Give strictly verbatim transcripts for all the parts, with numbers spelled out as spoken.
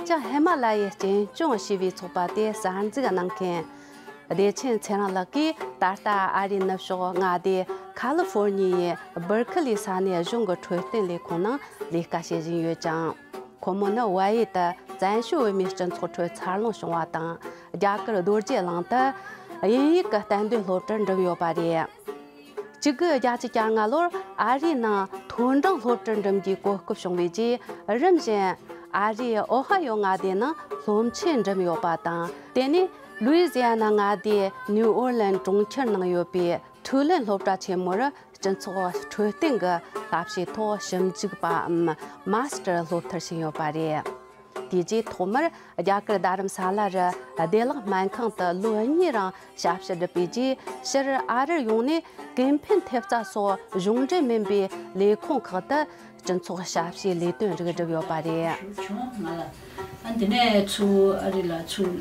ཅག་ཧི་མ་ལ་ཡའི་གཅེན་སྐྱོང་ཞེས་པའི་ཚོགས་པ་དེ་གསར་འཛུགས་གནང་མཁན། བདེ་ཆེན་ཚེ་རིང་ལགས་ཀྱིས་ད་ལྟ་ཨ་རིའི་ནུབ་ཕྱོགས་མངའ་སྡེ་ཁ་ལི་ཧྥོར་ཉི་ཡའི་སྦར་ཁི་ལི་ས་གནས་གཞུང་གི་འཕྲོད་བསྟེན་ལས་ཁུངས་ནང་ལས་ཀ་བྱེད་བཞིན་ཡོད་ཅིང་། ཁོ་མོ་ནི་བལ་ཡུལ་དུ་བཙན་བྱོལ་བོད་མིའི་སྤྱི་ཚོགས་ཁྲོད་འཚར་ལོངས་བྱུང་བ་དང་། རྒྱ་གར་རྡོ་རྗེ་གླིང་དུ་དབྱིན་ཡིག་གི་གཏན་སྡོད་སློབ་གྲྭར་འགྲིམས་ཡོད་པ་རེད། གཅིག་དགུ་བརྒྱད་ཅུ་གྱ་ལྔ་ལོར་ཨ་རིའི་ནང་མཐོ་འབྲིང་སློབ་གྲྭར་འགྲིམས་རྒྱུའི་གོ་སྐབས་བྱུང་བའི་རྗེས། རིམ་བཞིན་ཨ་རིའི་ཨོ་ཧ་ཡོ་མངའ་སྡེའི་ནང་སློབ་ཆེན་འགྲིམས་ཡོད་པ་དང་། དེ་ནས་ལུའི་ཛི་ཡ་ན་མངའ་སྡེའི་ནིའུ་ཨོར་ལན་གྲོང་ཁྱེར་ནང་ཡོད་པའི་ཐུའུ་ལེན་སློབ་གྲྭ་ཆེན་མོར་སྤྱི་ཚོགས་འཕྲོད་བསྟེན་གྱི་ལྟ་བྱེད་ཐོག་ཞིབ་འཇུག་པའམ་མ་སི་ཊར་སློབ་མཐར་ཕྱིན་ཡོད་པ་རེད། དེ་རྗེས་ཐོག་མར་རྒྱ་གར་རྡ་རམ་ས་ལ་རུ་བདེ་བླག་སྨན་ཁང་དུ་ལོ་གཉིས་རིང་ཞབས་ཕྱི་བསྒྲུབས་པའི་རྗེས། ཕྱིར་ཨ་རིར་ཡོང་ནས་ཀེམ་ཕན་ཐེབས་རྩ་སོགས་གཞུང་འབྲེལ་མིན་པའི་ལས་ཁུངས་ཁག་ཏུ་སྤྱི་ཚོགས་ཞབས་ཕྱིའི་ལས་དོན་རིགས་བསྒྲུབས་ཡོད་པ་རེད། ཞུ་བྱུང་། ང་ལ་ཨ་འདི་ནས་ཚུར་ཨ་རི་ལ་ཚུར་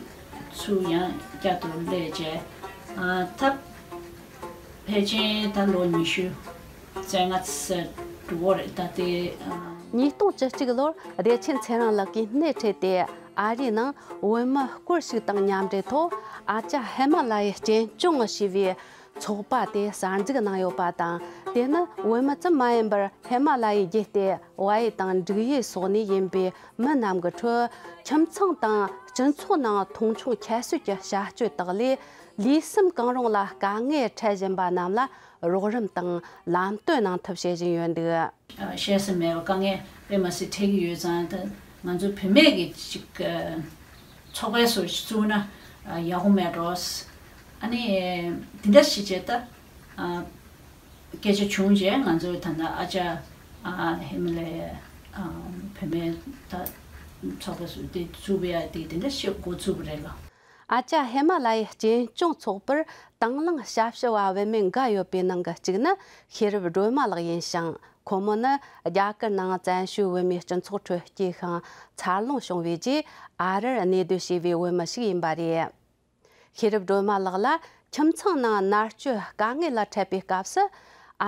ཚུར་ཡང་བསྐྱར་དུ་སླེབས་རྗེས། ཨ་ད་ཕལ་ཆེར་ད་ལོ་ཉི་ཤུ་རྩ་ལྔ་ཙམ་འགྲོ་གི་རེད། ད་ལྟའི་ཨ། ཉིས་སྟོང་བཅུ་གཅིག་ལོར་བདེ་ཆེན་ཚེ་རིང་ལགས་ཀྱིས་སྣེ་ཁྲིད་དེ་ཨ་རིའི་ནང་བོད་མི་སྐོར་ཞིག་དང་མཉམ་འབྲེལ་ཐོག་ཨ་ཅག་ཧི་མ་ལ་ཡའི་གཅེན་སྐྱོང་ཞེས་པའི་ཚོགས་པ་དེ་གསར་འཛུགས་གནང་ཡོད་པ་དང་། དེ་ནི་བོད་མི་ཙམ་མ་ཡིན་པར་ཧི་མ་ལ་ཡའི་རྒྱུད་སྟེ་བལ་ཡུལ་དང་འབྲུག་ཡུལ་སོགས་ནས་ཡིན་པའི་མི་རྣམས་ཀྱི་ཁྲོད་ཁྱིམ་ཚང་དང་སྤྱི་ཚོགས་ནང་མཐོང་ཆུང་ཁྱད་གསོད་ཀྱི་བྱ་སྤྱོད་དག་ལས། ལུས་སེམས་གང་རུང་ལ་དཀའ་ངལ་འཕྲད་བཞིན་པ་རྣམས་ལ་རོགས་རམ་དང་ལམ་སྟོན་གནང་ཐབས་བྱེད་བཞིན་ཡོད་འདུག། ཨ། བཤད་ས་མེད་པ་དཀའ་ངལ་དཔེ་མ་སྲིད་འཕྲད་ཀྱི་ཡོད་ཙང་། ད་ང་ཚོ་བུད་མེད་ཀྱི་ཅིག་ཨ། ཚོགས་པའི་སོ་ཞིག་བཙུགས་ན་ཨ། ཡག་པོ་མེད་འགྲོ། ཨ་ནི་འདི་འདྲ་ཞིག་བྱས་ད། ཨ། སྐད་ཆ་བྱུང་རྗེས་ང་ཚོས་ད་ལྟ་ཨ་ཅག་ཨ། ཧི་མ་ལ་ཡའི་ཨ། བུད་མེད་ད་ཚོགས་པ་སུ་དེ་བཙུགས་པ་ཡ་དེ་དེ་འདྲ་ཞིག་འགོ་ཚུགས་པ་རེད་ལ། ཨ་ཅག་ཧི་མ་ལ་ཡའི་གཅེན་སྐྱོང་ཚོགས་པར་དང་བླངས་ཞབས་ཞུ་བ་བུད་མེད་འགའ་ཡོད་པའི་ནང་གི་གཅིག་ནི་ཤེས་རབ་སྒྲོལ་མ་ལགས་ཡིན་ཞིང་། ཁོ་མོ་ནི་རྒྱ་གར་ནང་བཙན་བྱོལ་བོད་མིའི་སྤྱི་ཚོགས་ཁྲོད་སྐྱེས་ཤིང་འཚར་ལོངས་བྱུང་བའི་རྗེས། ཨ་རིར་གནས་སྡོད་བྱས་པའི་བོད་མི་ཞིག་ཡིན་པ་རེད། ཤེས་རབ་སྒྲོལ་མ་ལགས་ལ་ཁྱིམ་ཚང་ནང་མནར་གཅོད་དཀའ་ངལ་ལ་འཕྲད་པའི་སྐབས་སུ།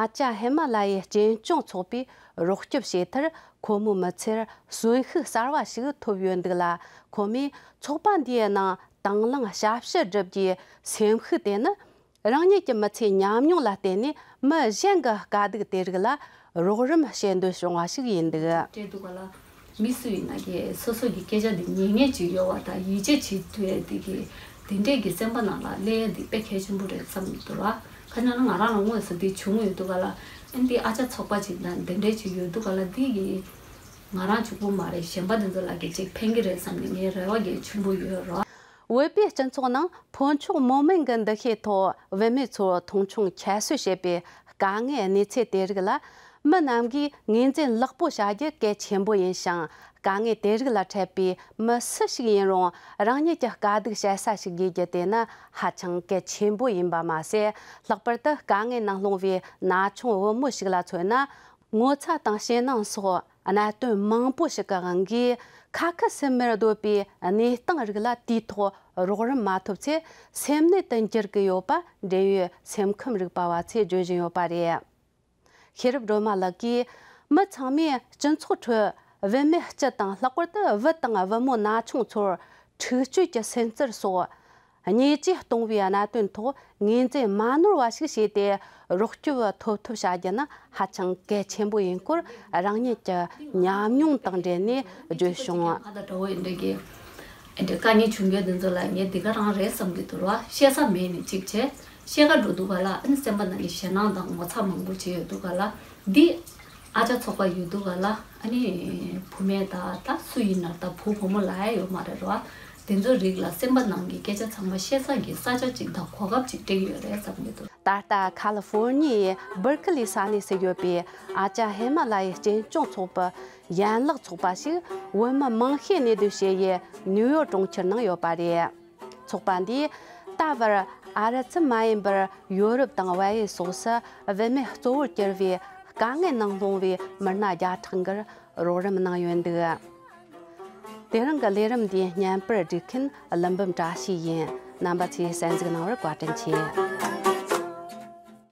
ཨ་ཅག་ཧི་མ་ལ་ཡའི་གཅེན་སྐྱོང་ཚོགས་པས་རོགས་སྐྱོབ་བྱས་མཐར། ཁོ་མོའི་མི་ཚེར་གསོན་ཤུགས་གསར་བ་ཞིག་ཐོབ་ཡོད་འདུག་ལ། ཁོ་མོས་ཚོགས་པ་འདིའི་ནང་དང་བླངས་ཞབས་ཞུ་བསྒྲུབ་རྒྱུའི་སེམས་ཤུགས་དེ་ནི། རང་ཉིད་ཀྱི་མི་ཚེའི་ཉམས་མྱོང་ལ་བརྟེན་ནས། མི་གཞན་གྱི་དཀའ་སྡུག་དེ་རིགས་ལ་རོགས་རམ་བྱེད་འདོད་བྱུང་བ་ཞིག་ཡིན་འདུག། སྤྲད་འདུག་ག་ལ། མི་སུ་ཡིན་ན་གི་སོ་སོ་གི་སྐད་ཆ་འདི་ཉན་མཁན་ཅིག་ཡོད་པ་དང་། ཡིད་ཆེས་བྱེད་ཐུབ་ཡ་འདི་གི་དེ་འདྲས་ཀྱི་སེམས་པ་ནང་ལ་སླེབས་ཡ་འདི་དཔེ་གལ་ཆེན་པོ་རེད་བསམ་འདུག་ར། ཁ་ཉིན་ང་རང་ལ་དངོས་སུ་འདི་བྱུང་ཡོད་འདུག་ག་ལ། ཨ་འདི་ཨ་ཅག་ཚོགས་པ་ཅིག་དང་དེ་འདྲས་ཅིག་ཡོད་འདུག་ག་ལ། འདི་གི་ང་རང་གཅིག་པུ་མ་རེད། གཞན་པ་འདི་ཚོ་ལ་གི་ཅིག་ཕན་གི་རེད་བསམ་ནས་ངའི་རེ་བ་གི་ཆེན་པོ་ཡོད་ར། བོད་པའི་སྤྱི་ཚོགས་ནང་ཕོ་མཆོག་མོ་དམན་གྱི་འདུ་ཤེས་ཐོག་བུད་མེད་ཚོར་མཐོང་ཆུང་ཁྱད་གསོད་བྱེད་པའི་དཀའ་ངལ་གནས་ཚུལ་དེ་རིགས་ལ། མི་རྣམས་ཀྱིས་ངོས་འཛིན་ལེགས་པོ་བྱ་རྒྱུ་གལ་ཆེན་པོ་ཡིན་ཞིང་། དཀའ་ངལ་དེ་རིགས་ལ་འཕྲད་པའི་མི་སུ་ཞིག་ཡིན་རུང་། རང་ཉིད་ཀྱི་དཀའ་སྡུག་བཤད་ས་ཞིག་དགོས་རྒྱུ་དེ་ནི་ཧ་ཅང་གལ་ཆེན་པོ་ཡིན་པ་མ་ཟད། ལྷག་པར་དུ་དཀའ་ངལ་ནང་ལྷུང་བའི་ན་ཆུང་བུ་མོ་ཞིག་ལ་མཚོན་ན། ངོ་ཚ་དང་ཞེད་སྣང་སོགས་གནད་དོན་མང་པོ་ཞིག་གི་དབང་གིས་ཁ་ཁ་ཟེར་མི་འདོད་པའི་གནས་སྟངས་རིགས་ལ་དུས་ཐོག་རོགས་རམ་མ་ཐོབ་ཚེ། སེམས་ནད་དུ་འགྱུར་གྱི་ཡོད་པ་འབྲེལ་ཡོད་སེམས་ཁམས་རིག་པ་བ་ཚོས་བརྗོད་བཞིན་ཡོད་པ་རེད། ཤེས་རབ་སྒྲོལ་མ་ལགས་ཀྱིས། མི་ཚང་མས་སྤྱི་ཚོགས་ཁྲོད་བུད་མེད་སྤྱི་དང་། ལྷག་པར་དུ་བུ་དང་བུ་མོ་ན་ཆུང་ཚོར་འཁྲིག་སྤྱོད་ཀྱི་སེམས་ཚུལ་སོགས། ཉེས་ཆད་གཏོང་བའི་གནད་དོན་ཐོག་ངོས་འཛིན་མ་ནོར་བ་ཞིག་བྱས་ཏེ། རོགས་སྐྱོབ་ཐོབ་ཐབས་བྱ་རྒྱུ་ནི་ཧ་ཅང་གལ་ཆེན་པོ་ཡིན་སྐོར། རང་ཉིད་ཀྱི་ཉམས་མྱོང་དང་འབྲེལ་ནས་བརྗོད་བྱུང་། ང་དང་འདྲ་བོ་ཡིན་འདྲ་གི་ཨེ་འདྲ་དཀའ་ངལ་བྱུང་མཁན་དེ་ཚོ་ལ་ངས་འདི་ག་རང་རེད་བསམ་གྱི་འདུག་ར། བཤད་ས་མེད་ནས་གཅིག་བྱས། བཤད་ག་འགྲོ་འདུག་ག་ལ། ཨ་ནི་སེམས་པ་ནང་གི་ཞེད་སྣང་དང་ངོ་ཚ་མང་པོ་བྱས་ཡོད་འདུག་ག་ལ། འདི་ཨ་ཅག་ཚོགས་པ་ཡོད་འདུག་ག་ལ། ཨ་ནི་བུད་མེད་ད་ད་སུ་ཡིན་ན་ད་བུ་བུ་མོ་ལ་ཡ་ཡོད་མ་རེད་རོ། དེ་ཚོ་རིགས་ལ་སེམས་པ་ནང་གི་སྐད་ཆ་ཚང་མ་བཤད་ས་གི་ས་ཆ་གཅིག་དང་གོ་སྐབས་གཅིག་སྤྲད་ཀྱི་ཡོད་རེད་བསམ་གྱི་འདུག། ད་ལྟ་ཁ་ལི་ཧྥོར་ཉི་ཡའི་སྦར་ཁི་ལི་ས་གནས་སུ་ཡོད་པའི་ཨ་ཅག་ཧི་མ་ལ་ཡའི་གཅེན་སྐྱོང་ཚོགས་པའི་ཡན་ལག་ཚོགས་པ་ཞིག་བོད་མི་མང་ཤས་གནས་སྡོད་བྱེད་ཡུལ་ནིའུ་ཡོག་གྲོང་ཁྱེར་ནང་ཡོད་པ་རེད། ཚོགས་པ་འདིས་ད་བར་ཨ་རི་ཙམ་མ་ཡིན་པར་ཡོ་རོབ་དང་བལ་ཡུལ་སོགས་སུ་བུད་མེད་གཙོ་བོར་གྱུར་པའི་དཀའ་ངལ་ནང་ལྷུང་བའི་མི་སྣ་བརྒྱ་ཕྲག་འགར་རོགས་རམ་གནང་ཡོད་འདུག། དེ་རིང་གི་ལས་རིམ་འདིའི་བརྙན་པར་སྒྲིག་མཁན་ཀླུ་འབུམ་བཀྲ་ཤིས་ཡིན། རྣམ་པ་ཚོས་གསན་གཟིགས་གནང་བར་བཀའ་དྲིན་ཆེ།